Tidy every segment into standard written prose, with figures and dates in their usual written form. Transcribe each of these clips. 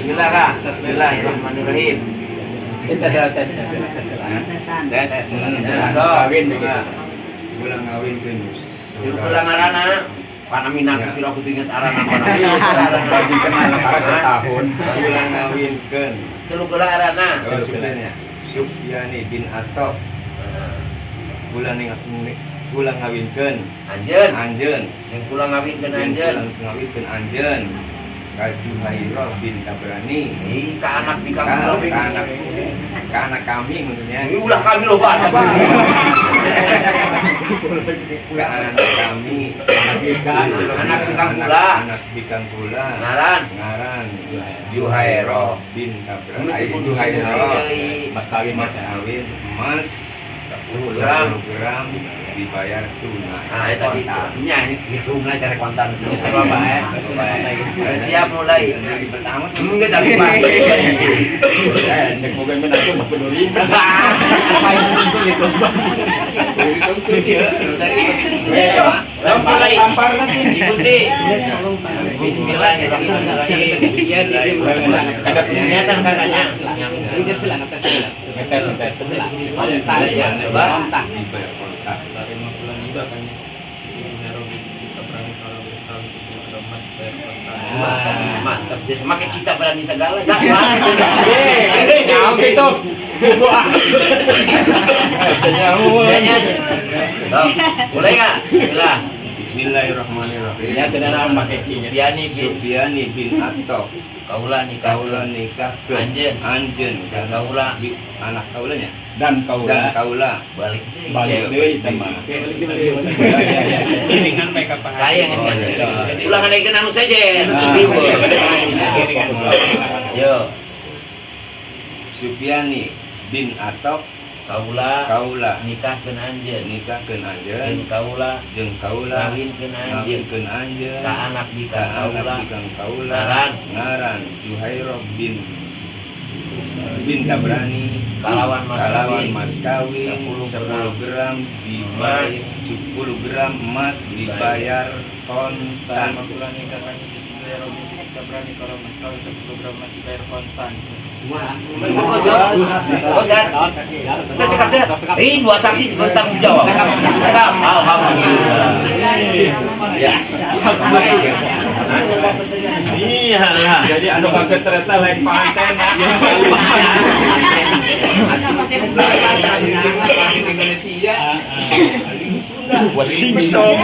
Bismillah kak. Bismillahirrahmanirrahim. Tes tes Tes. Sok. Kawin begitu. Kula ngawinkeun. Tilu kula ngarana. Kana minantu pira kudu inget arana kana. Baju kenal para setahun. Kula ngawinkeun. Tilu kula arana. Oh, Supyani. Supyani bin Atok. Kula ning kula ngawinkeun Anjeun. anjeun. Yang kula ngawinkeun Jeung anjeun. kula ngawinkeun anjeun. Ka Juhairah bin Tabrani. Ih, ka anak di Ka kampung lebih ka anak ka anak kami maksudnya. Ini ulah kami loh Pak. Ka anak kami. Anak bikang kula. Anak bikang kula. Ngaran. Ngaran Juhairah bin Tabrani. Mesti kudu Juhairah. deui. Mas kawin Mas kawin emas 10 gram. 10 gram dibayar tunai. Nah, eta gitu. Nya ini lah cari kontan. Sama bae. Siap mulai. Dari pertama Enggak tapi Pak. Eh, cek moga menantu mah peduli. Ya, mulai. Tampar nanti. Ikuti. Bismillahirrahmanirrahim. Ada Niatan kakaknya. Yang tes tes. Ya, coba. Dibayar kontak. Tarima bulan iba kan Ibu Nairobi kita berani kalau berkali itu ada emas bayar kontan. Mantap, mantap. Jadi make kita berani segala. Ya, Eh, nyaho gitu. Wah. Nyaho. Mulai nggak? Bismillah. Bismillahirrahmanirrahim. Ya tenang pakai kinya. Supiani bin Supiani bin Atok Kaula nikah. kaula nikah ke Anjeun. anjeun Dan kaula anak kaulanya Dan dan kaula kaula balik deui. balik deui teh mah. Iringan mereka Pak Haji. Kaya kan Oh, kan. iya. Ulah ngadaikeun anu sejen. Ah. Yo, Supiani bin Atok kaula kaula nikahkeun anjeun. nikahkeun anjeun Jeung kaula jeung kaula ngawinkeun anjeun. ngawinkeun anjeun Ka anak ka bikang anak kaula. bikang kaula Ngaran. ngaran Juhairah bin bin Tabrani Kalawan mas kalawan kawin. mas kawin 10 10 gram dibayar Emas. 10 gram emas dibayar kontan. Tarima bulan nikah kan Siti Nairobi kita berani kalau mas kawin 10 gram emas dibayar kontan. Ini dua saksi bertanggung jawab. Alhamdulillah. Ya. Iya lah. Jadi anu kaget ternyata lain panten. Indonesia. Wasing som.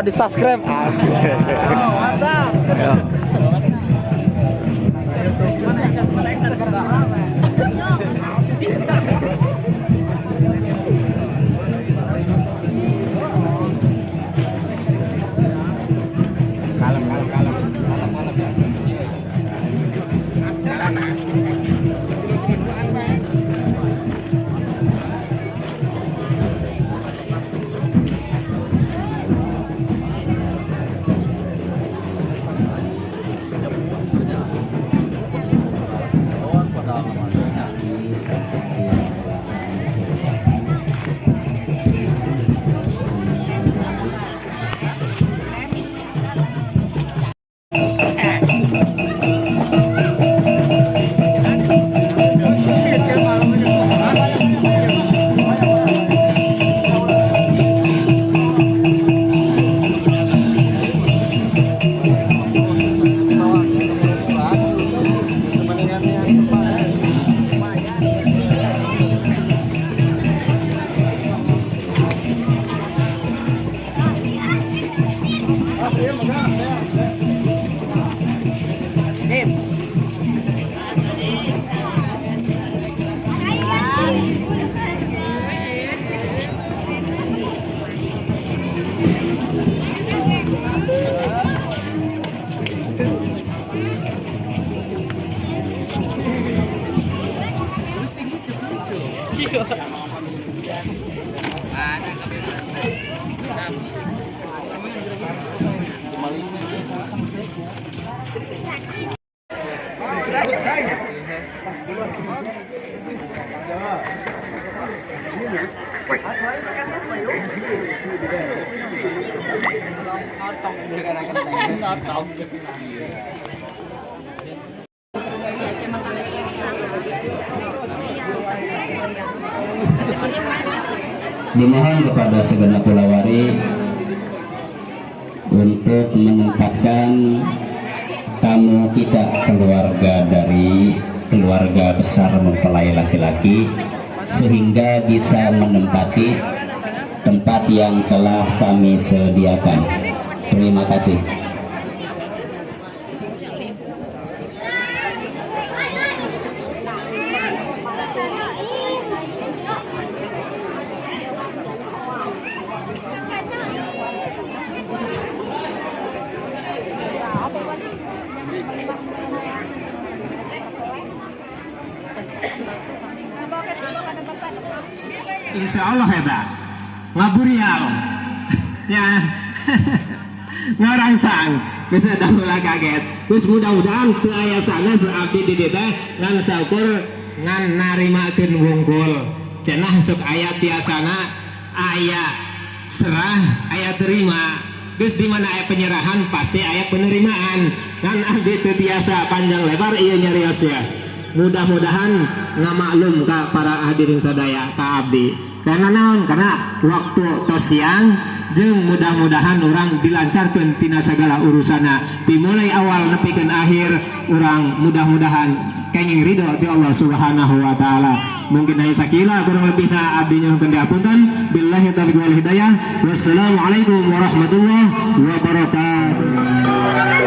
lupa di subscribe. Asik. Mantap. Kalem, kalem, kalem. Kalem, kalem. Dimohon kepada segenap kulawari untuk menempatkan tamu kita, keluarga dari keluarga besar mempelai laki-laki, sehingga bisa menempati tempat yang telah kami sediakan. Terima kasih. Insya Allah hebat ngaburial ya, ngarangsang bisa dahula kaget. Terus mudah-mudahan teu aya sanes abdi di dieu teh ngan saukur ngan narimakeun wungkul. Cenah sok aya tiasana, aya serah, aya terima. Geus di mana aya penyerahan pasti aya penerimaan. Ngan abdi teu tiasa panjang lebar ieu nyarios ya. Mudah-mudahan ngamaklum ka para hadirin sadaya ka abdi. Karena naon? Karena waktu tos siang, jeung mudah-mudahan urang dilancarkeun tina segala urusana dimulai awal nepikeun akhir. Urang mudah-mudahan kenging ridho ti Allah Subhanahu wa taala. Mungkin aya sakila kurang lebihna, abdi nyuhunkeun diapunten. Billahi taufiq wal hidayah, wassalamualaikum warahmatullahi wabarakatuh.